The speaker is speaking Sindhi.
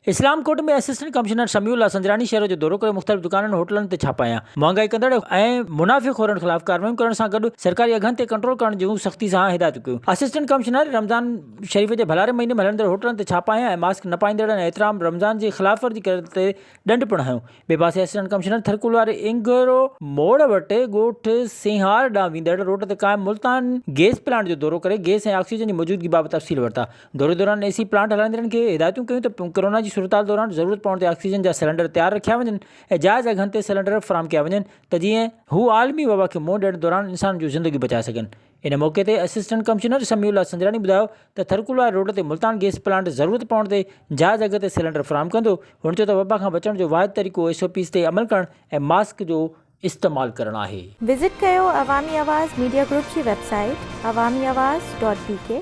Islamkot ۾ assistant commissioner Samiullah Sanjrani شهر جو دورو ڪري مختلف دڪانن هوٽلن تي ڇاپا هنيا، مهانگائي ڪندڙ ۽ منافعي خورن خلاف ڪارروايون ڪرڻ سان گڏ سرڪاري اگهن تي ڪنٽرول ڪرڻ جون سختي سان هدايتون ڪيون. اسسٽنٽ ڪمشنر رمضان شريف جي ڀلاري مهيني ۾ هلندڙ هوٽلن تي ڇاپا هنيا ۽ ماسڪ نه پائيندڙن ۽ احترام رمضان جي خلاف ورزي ڪرڻ تي ڏنڊ پڻ هنيو. ٻئي پاسي اسسٽنٽ ڪمشنر ٿرڪول واري اينگرو موڙ وٽ ڳوٺ سينهار ڏانهن ويندڙ روڊ تي قائم ملتان گيس پلانٽ جو دورو ڪري گيس ۽ آڪسيجن جي موجودگي بابت تفصيل ورتا. دوري دوران اي سي پلانٽ هلائيندڙن کي هدايتون ڪيون ته ڪورونا جي صورتحال دوران ضرورت پوڻ تي آڪسيجن جا سلينڊر تيار رکيا وڃن ۽ جائز اگهن تي سلينڊر فراهم ڪيا وڃن ته جيئن هو عالمي وبا کي منهن ڏيڻ دوران انسانن جون زندگيون بچائي سگهن. ان موقعي تي اسسٽنٽ ڪمشنر سميع الله سنجراڻي ٻڌايو ته ٿرڪول واري روڊ تي ملتان گيس پلانٽ ضرورت پوڻ تي جائز اگهه تي سلينڊر فراهم ڪندو. هن چيو ته وبا کان بچڻ جو واحد طريقو ايس او پيز تي عمل ڪرڻ ۽ ماسڪ جو استعمال ڪرڻ آهي. وزٽ ڪيو عوامي آواز ميڊيا گروپ جي website Awami Awaz dot B K.